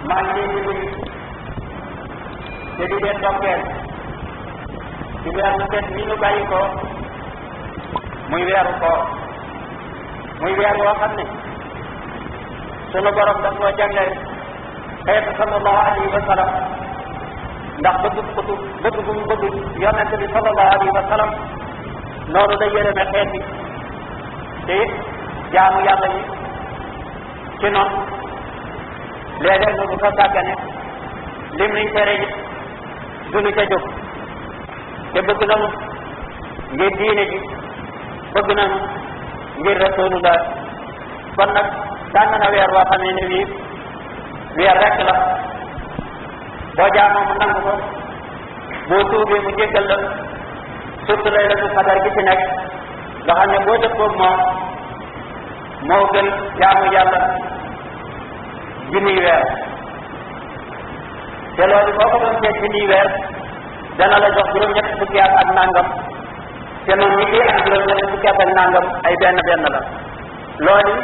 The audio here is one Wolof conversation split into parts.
maa ngi leen di nuyu te di leen dokkeel ci weer bu set wi ñu bàyyi ko muy weeru koor muy weer woo xam ne sunu borom daf koo jagleel xeetu sallallahu alayhi wa sallam ndax bëgg bu mu bëgg yonente bi sallallahu alayhi wa sallam noonu la yërëme xeet bi te it jaamu yàlla yi ci noonu léeg-léeg nu bu ko sàggane lim niñ tere it duñu ca jóg te bëgg nañu ngir diine ji bëgg nañu ngir rasulullah kon nag tànn na weer woo xamee ne wii weer rek la boo jaamoo mu nangu ko boo tuubee mu jéggal la surtout laylatul qadar gi ci nekk nga xam ne boo dëppoog moom moo gën jaamu yàlla junniy weer te loolu boo ko doon seet junniy weer dana la jox juróom-ñett fukki at ak nangam te noonu ñi ngi am juróom-ñett fukki at ak nangam ay benn benn la loolu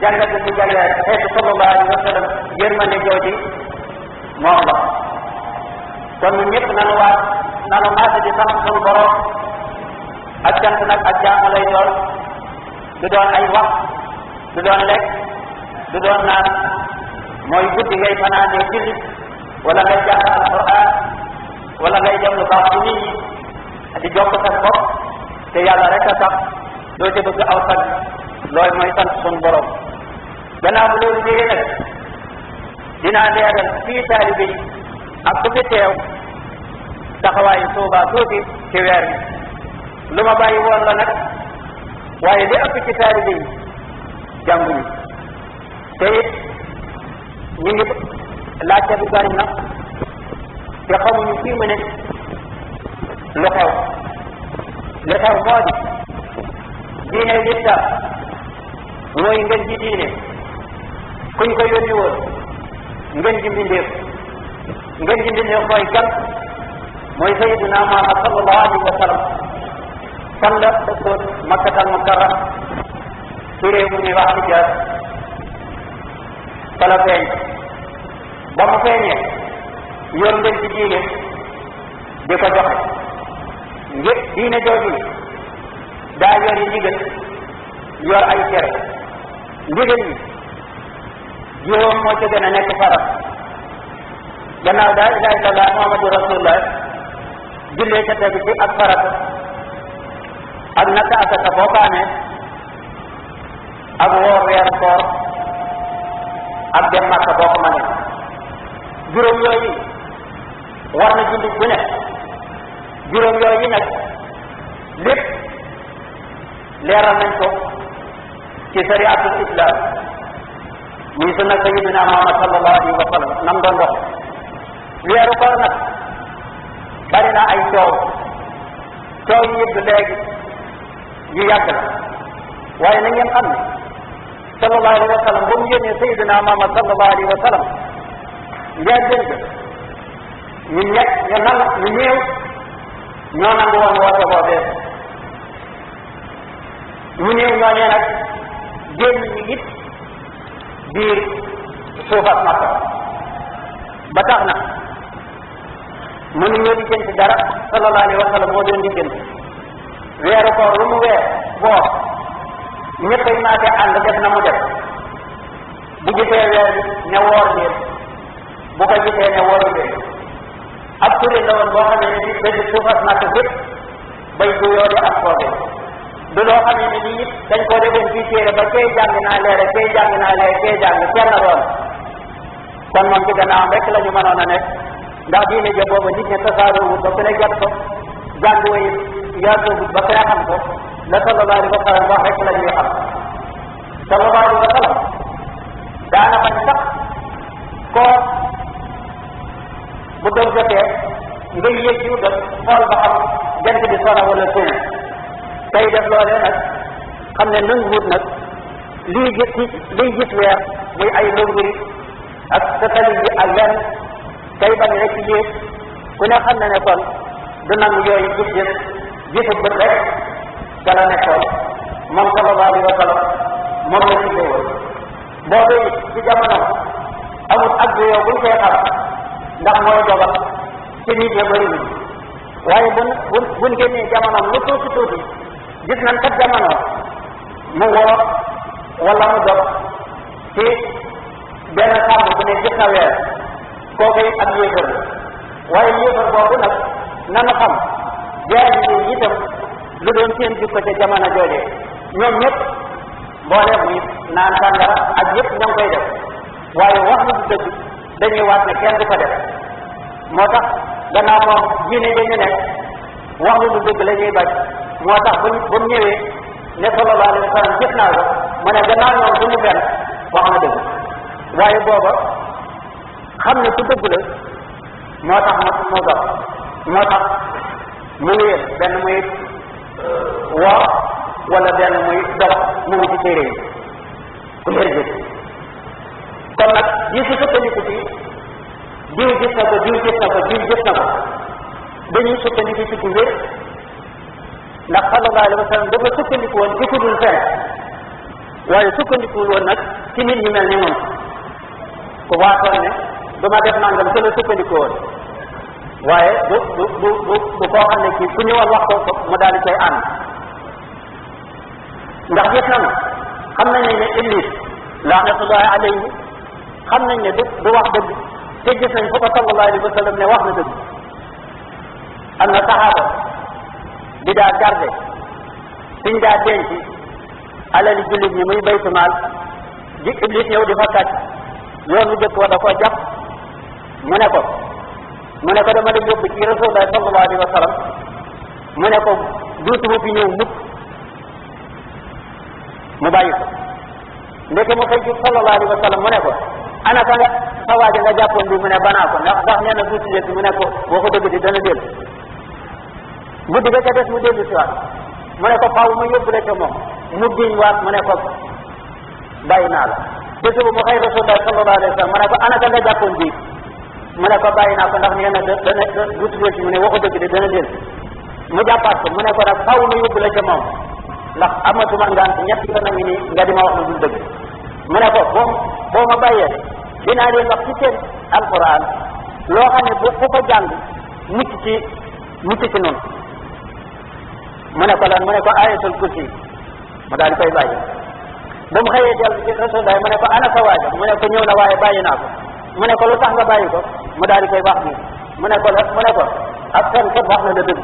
jàngate ci jàngee xeetu sallallahu alayhi wa sallam yërmande jooji moom la kon ñun ñëpp nanu maase di sant sunu borom ak cant nag ak jaamu lay doon du doon ay wax du doon lekk du doon naan mooy guddi ngay fanaanee julli wala ngay jàng alquran wala ngay dem lu baax ci nit ñi di jokk sa bopp te yàlla rek a tax doo ca bëgg aw sag loolu mooy sant sunu borom gannaaw bu loolu jógee nag dinaa leeral fii taalibe yi ak ku fi teew taxawaayu Tuubaa tuuti ci weer bi lu ma bàyyi woon la nag waaye li ëpp ci taalibe yi jànguñu te it ñu ngi laajte bi bari na te xamuñu fii mu ne lu xew moo di diine lislaam mooy ngeen ji diine kuñ ko yónni woon ngeen ji mbindeef mooy kan mooy sayyiduna Muhammad sallallahu alayhi wa sallam fan la dëkkoon Makkatal Mukarram ci réew mu ñuy wax Hijaaz fa la feeñ ba mu feeñee yor ngeen ci diine di ko joxe ngir diine jooju daa yor yi ndigal yor ay tere ndigal yi juróom moo ci gën a nekk farat gannaaw daa ilaha illallah muhammadu rasulullah jullee ca tegu ci ak farata ak naka asaka boo ko amee ak woor weeru koor ak dem Makka boo ko mënee juróom yooyu war na jullit bu ne juróom yooyu nag lépp leeral nañ ko ci sariatul islam muy sunna sayyidina Muhammad sallallahu alayhi wa sallam nam doon dox weeru koor nag bari na ay coow yi yëpp léegi yu yàgg la waaye na ngeen xam ne sallallahu alayhi wa sallam ba mu yónnee sayyidina Muhammad sallallahu alayhi wa sallam ngeen jël ñu néew ñoo nangu woon woote boobee ñu néew ñooñee nag génn ñu it biir suufas Makka ba tax na mënuñoo lijjanti dara sallallahu alayhi wa sallam moo doon lijjanti weeru koor lu mu boor ñëppay maate ànd def na mu def bu gisee weer bi ne woor leen bu ko gisee ne wooru leen ab kuréel la woon boo xamee ne ni dañu suufas Makka bépp bay bu yoode ak fooge du loo xamee ne nii dañ koo defoon fii téere ba kay jàng naa leere kay jàng naa leere kay jàng kenn doon kon moom ci gannaawam rek la ñu mënoon a nekk ndax diine ja booba nit ñi tasaaroowut ba ku ne jot ko jàng way yaatoogut ba ku ne xam ko la sallallahu alayhi wa sallam wax rek la ñuy xam sallallahu alayhi wa sallam daana bañ sax koo bu doon jotee nga yéeg ci def xool ba xam jant bi sona wala sona tey def loolee nag xam ne nanguwut nag liy gis weer muy ay lënguri ak satali bi ak lenn tey bañ rek ci yéeg ku ne xam ne kon du nangu yooyu gisu bët rek ca la nekkoon moom sallallahu alayhi wa sallam moom la tuddee woon boobu it ci jamono amul ak yow buñ koy xam ndax mooy dogal ci nit ña bëri wuñ waaye buñ génnee jamonoom lu tuuti gis nañ kat jamono mu woo wala mu dog ci benn sàmm bu ne gis na weer kooku ak yéefar waaye yéefar boobu nag nanu xam jaay yi itam lu doon seen jikko ca jamono jooje ñoom ñëpp mboolem muy naan sàngara ak yëpp ñoo ngi koy def waaye wax lu du dëgg dañuy waat ne kenn du ko def moo tax gannaaw moom diine dañu ne wax lu du dëgg la ñuy bañ moo tax ba mu ñëwee ne sallallahu alayhi wa sallam gis naa ko mu ne gannaaw ñoom du ñu benn wax na dëgg waaye booba xam ne ku dëgg la moo tax mu dox moo tax mu wéer benn muy woor wala benn muy dox mu ngi ci téere yi ku wér gis kon nag yi si sukkandiku ci diw gis na ko diw gis na ko diw gis na ko dañuy sukkandiku ci ku wér ndax sallallahu alayhi wa sallam dafa sukkandiku woon ci ku dul fen waaye sukkandiku woon nag ci nit ñi mel ni moom ku waatoon ne du ma def nangam te la sukkandiku woon waaye du koo xam ne kii ku ñëwoon wax ko mu daal di koy ànd ndax gis na xam nañ ne iblis laanatullahi alayhi xam nañ ne du wax dëgg te gis nañ fu ko sallallahu alayhi wa sallam ne wax na dëgg am na saxaaba di daa garde suñ daa denc alali jullit ñi muy baytu maal ji iblis ñëw di fa kàcc yoon bu jëkk wa da koo jàpp mu ne ko dama la yóbbu ci rasulullah sallallahu alayhi wa sallam mu ne ko duutuma fi ñëw mukk mu bàyyi ko ndeke mu fay ci sallallahu alayhi wa sallam mu ne ko ana ka nga sa waaja nga jàppoon bi mu ne banaa ko ndax nee na duuti léegi mu ne ko boo ko dëgg di dana dellu guddi ga ca des mu dellu si waat mu ne ko faaw mu yóbbu la ca moom mu diñ waat mu ne ko bàyyi naa la te suba mu xëy rasulullah sallallahu alayhi wa sallam mu ne ko ana ka nga jàppoon bi mu ne ko bàyyi naa ko ndax nee na dana duuti dellu si mu ne waxu dëgg di dana dellu mu jàppaat ko mu ne ko nag faaw mu yóbbu la ca moom ndax amatuma ngant ñetti yoon a ngi nii nga di ma wax lu dul dëgg mu ne ko boo ma bàyyee dinaa leen wax ci seen alquran loo xam ne ku ko jàng mucc ci noonu mu ne ko lan mu ne ko ayatul kursi mu daal di koy bàyyi ba mu xëyee dellu ci rasulullah mu ne ko ana sa waaja mu ne ko ñëw na waaye bàyyi naa ko mu ne ko lu tax nga bàyyi ko mu daal di koy wax nii mu ne ko ak seen kat wax na la dëgg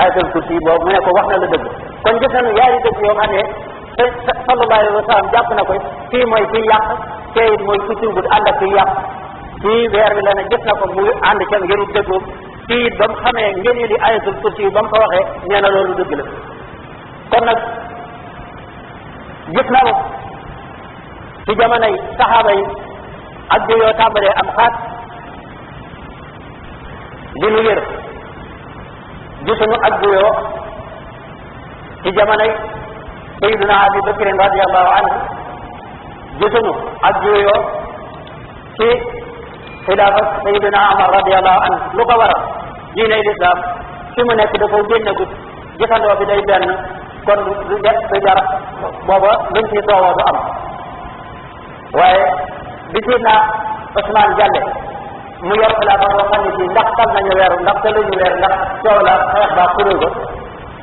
ayatul kursi boobu mu ne ko wax na la dëgg kon gis nañu yaari dëgg yoo xam ne sallallahu alayhi wa sallam jàpp na ko fii mooy kuy yàq tey it mooy ku tuubut ànd ak kuy yàq fii weer bi la ne gis na ko mu ànd ca ngirub dëggoom fii it ba mu xamee ngeen li ayatul kursi ba mu ko waxee nee na loolu dëgg la kon nag gis na ko ci jamonoy saxaaba yi ak bi yoo tàmbalee am xaat di nu yër gisuñu ak bu yoo ci jamonoy sayyidina Abi Bakrin radiyallahu anhu gisuñu ak juyoo ci xilaafa sayyidina Umar radiyallahu anhu lu ko waral diine l'islam fi mu nekk dafa génnagut gisandoo bi day benn kon du jar booba luñ ci soowoo du am waaye bi sidna Usmaan Jalle mu yor xilaafa boo xam ne bii ndax tal nañu weeru ndax taluñu weer ndax coow la xeex baa xuróo ko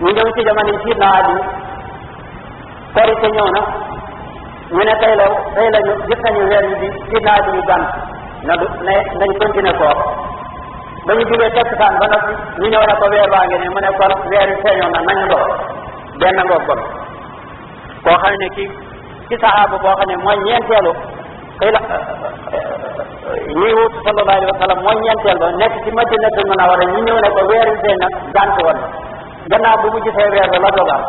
ñu ñëw ci jamono sidna Ali korite ñëw na ñu ne tey lañu gis nañu weer yi bi sidna Ali yu gànt nañ continuer koor ba ñu jógee tekkusaan ba noppi ñu ñëw ne ko weer baa ngi ne mu ne kon weer yi feeñoon na nañu ndox benn ngoog bon koo xam ne ci saxaaba boo xam ne mooy ñeenteelu xëy la ñuy wutu sallallahu alayhi wa sallam mooy ñeenteel ba nekk ci Madinatul Munawwara ñu ñëw ne ko weer yi feeñ na gànt woon gannaaw bu mu gisee weer ba la dogal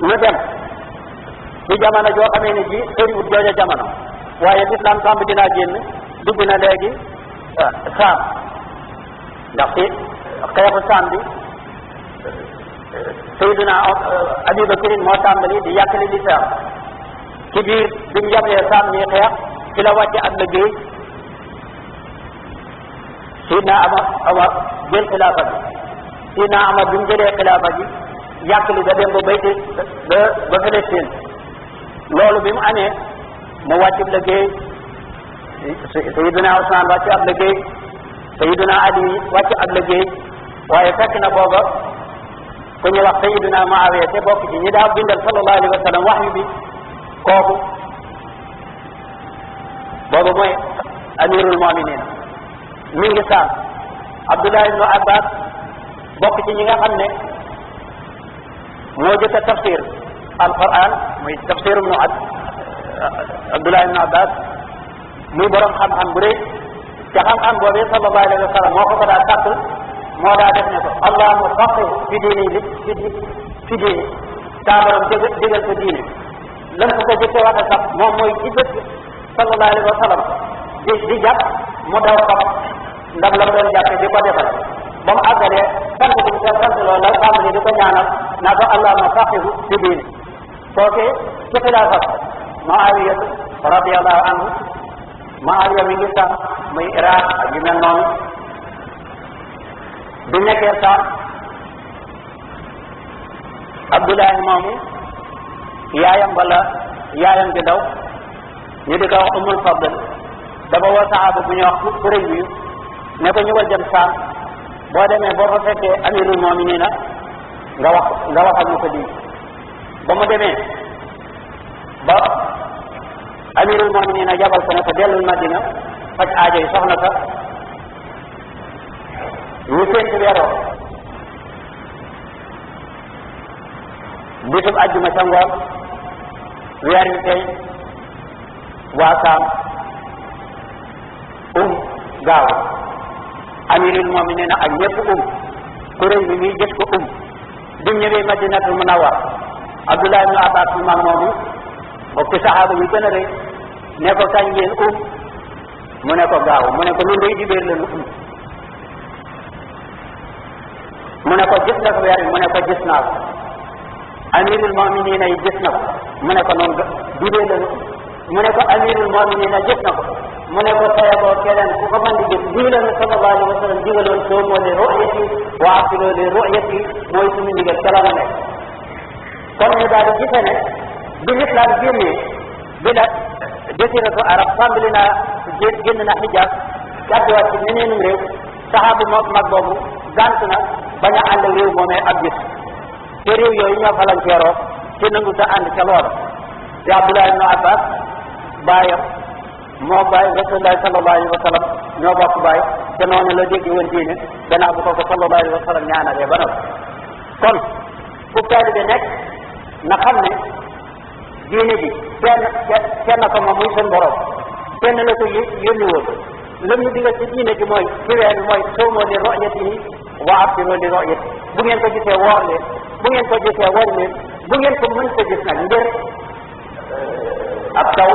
ñu dem ci jamono joo xamee ni ji soriwut jooja jamono waaye l'islam samb dinaa génn dugg na léegi saam ndax ci xeexu saam bi Sayyidina Abi Bakrin moo tàmbali di yàqali l'islam ci biir bi mu yablee saam ñi xeex ci la wàcce ak liggéey Sayyidina Omar jël xilaafa bi Sayyidina Omar bi mu jëlee xilaafa bi yàqali da dem ba bayti ba Palestine loolu bi mu amee mu wàcc liggéey Sayyiduna Usmaan wàcc ab liggéey Sayyiduna Ali wàcc ab liggéey waaye fekk na booba ku ñu wax Sayyiduna Muawiya te bokk ci ñi daa bindal sallallahu alayhi wa sallam wahyu bi kooku boobu mooy amirul mu'minin mi ngi saam Abdullah ibnu Abbas bokk ci ñi nga xam ne moo jëkk a tafsir alquran muy tafsir ibnu Abdullah ibnu Abbas muy borom xam-xam bu rëy te xam-xam boobu sallallahu alayhi wa sallam moo ko daa sàkk moo daa def ne ko allahumma faqih fi diini fi diini saa borom digal ko diine lan ko jëkkee waxe sax moom mooy ci dëkk sallallahu alayhi wa sallam di jàpp mu daw xam ndam la mu doon jàppe di ko defal ba mu àggalee sant bi sant loolu la tàmbali di ko ñaanal naa ko allahumma faqihu fi diini kooke ci xilaafa Muawiya radiyallahu anhu Muawiya mi ngi sax muy Iraq ak yu mel noonu bi nekkee sax Abdullahi moomu yaayam di daw ñu di ko wax Ummul Fadl dafa woo saxaaba bu ñuy wax kuréel bi ne ko ñu ko jëm saam boo demee boo fa fekkee amirul mu'minina nga waxal ñu ko lii ba mu demee ba amirul mu'minina jabal ko ne ko dellul Madina faj aajo yi soxna sa ñu séntu weeroo bisub àjjuma ca ngoon weer wi tey waa saam gaaw amirul mu'minin ak ñëpp kuréel bi muy gis ko bi mu ñëwee Madinatul Munawwar Abdullah ibn Abbas mu mag moomu bokk saxaaba yi gën a rëy ne ko kañ ngeen mu ne ko gaaw mu ne ko nun day dibéer la nu mu ne ko gis na ko weer bi mu ne ko gis naa ko amirul mu'minin yi gis na ko mu ne ko noonu dibéer la nu mu ne ko amirul mu'minin gis na ko mu ne ko sayaboo keneen ku ko mën di gis lii la ne sallallahu alayhi wa sallam digaloon soo moo li ru'yati wa asiloo li ru'yati mooy suñu ndigal ca la nga nekk kon ñu daal di gisee ne bi l'islam génnee bi la jasiratu arab tàmbali naa génn na Hijaaz gàdduwaat ci meneenum réew saxaabu mag boobu gànt na bañ a ànd réew moomee ab gis te réew yooyu ñoo falanceeroo te nangu ta ànd ca loola te Abdullah ibn Abbas baayam moo bàyyi Rasulullah sallallahu alayhi wa sallam ñoo bokk bàyyi te noonu la dégg woon diine gannaaw bu ko sallallahu alayhi wa sallam ñaanalee ba noppi kon fu taalibe nekk na xam ne diine ji kenn ko moom muy seen borom kenn la ko yónni woon lam ñu digal ci diine ji mooy ci weer bi mooy soomoo li ru'yatihi wa absiroo li ru'yati bu ngeen ko gisee woor leen bu ngeen ko gisee war leen bu ngeen ko mën ko gis nag ngir ab taw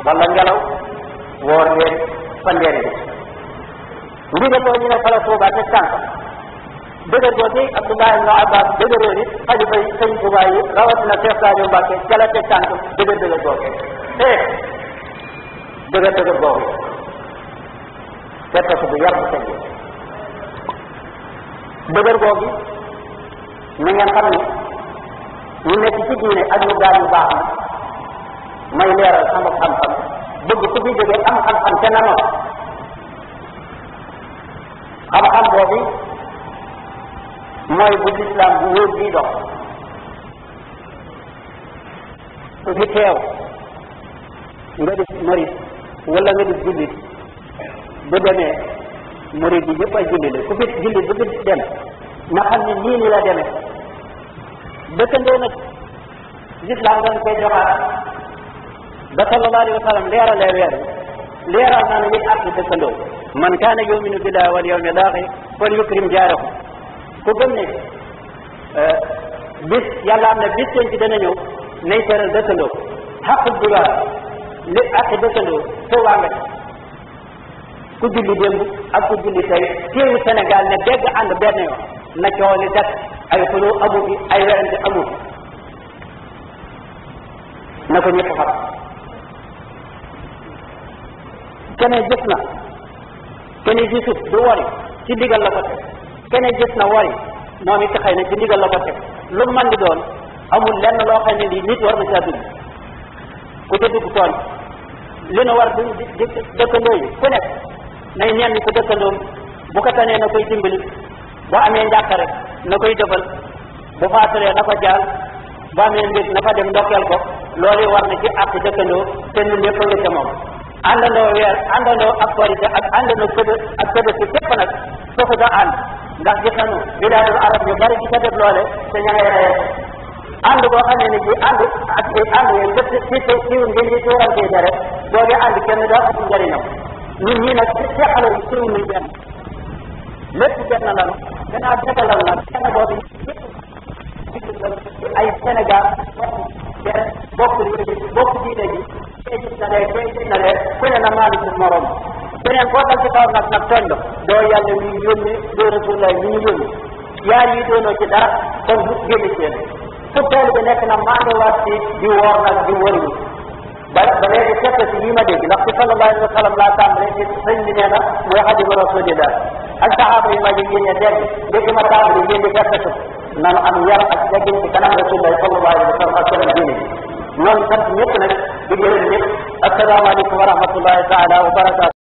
wala ngelaw woor leen fanweeri bi ndigal boo ñu ne fala Tuuba te tànk dëgër boo di Abdullah ibn Abbas dëgëroon it xalifa yi sëñ Tuuba yi rawatina Cheikh Sadio Mbacke jala te tànk dëgër boobu dëgër boobu fekk ko bu yàgg sëñ dëgër boobu na ngeen xam ne ñu nekk ci diine ak ñu gaal yu baax na may leeral sama xam-xam bëgg ku fi jógee am xam-xam te na noonu xam-xam boobu mooy bu lislaam bu wóor bii dox su fi teew nga di murid wala nga di jullit bu demee murid yi ñëpp ay jullit la ku fi jullit bu fi dem na xam ne nii ni la demee dëkkandoo nag lislaam dañ koy joxaat ba sallallahu alayhi wa sallam leeralee weer leeral naa ne ñuy àtt dëkkandoo man kaana yuminu billahi wal yawmil aaxir fal yukrim jaarahu ku gëm ne bis yàlla am na bis seen ci dana ñëw nay teral dëkkandoo xaqul jiwaar li àq dëkkandoo soowaa nga ku julli démb ak ku julli tey teewu Sénégal ne dégg ànd benn yoon na coow li dak ay xuloo amu fi ay werante amu fi na ko ñëpp xam keneen gis na keneen gisut du wari ci ndigal la ko teg keneen gis na wari moom it xëy na ci ndigal la ko teg lu mu mën di doon amul lenn loo xam ne lii nit war na caa dugg ku ca dugg tooñ li nu war di dëkkandoo yi ku nekk nay ñenn ko dëkkandoom bu ko tanee na koy dimbali bu amee njàqare na koy defal bu faatalee na ko jaal bu amee mbir na fa dem ndokkeel ko loolu war na ci ak dëkkandoo te ñun ñëpp nga ca moom àndandoo ak korite ak àndandoo ak Tabaski képp nag foofu da ànd ndax gis nañu bilaadul arab yu bari di ko def loole te ña ngay reyee ànd boo xamee ne ji ànd ak ànd yooyu dëpp ci ngeen di tuurantee dara boobu ànd kenn doo am njëriñam ñun ñii nag seqalo yi suñu muy benn lépp benn lanu danaa degalal nag kenn boobu ay Sénégal bokk diine ji tey gis na lee tey gis na lee ku ne na maaliku morom beneen boo dal ci kaw nag tooñ la doo yàlla ñu yónni doo rasulullah ñu yónni yaar yi doonoo ci dara kon bu génn seen fu tool bi nekk na maandowaat ci di woor nag di wëriñu ba léegi fekk si yi ma dégg ndax ci sallallahu alayhi wa sallam laa tàmbale ci sëñ bi nee na mooy xadimu rasulillah ak saxaaba yi ma ji génne dégg dégg ma tàmbale ngeen di fekk nanu am yar ak teggin ci kanam rasulullah sallallahu alayhi wa sallam ak kanam diine bi noonu sant ñëpp nag di gërëm ñëpp asalaamaaleykum wa rahmatullahi taala wa barakatu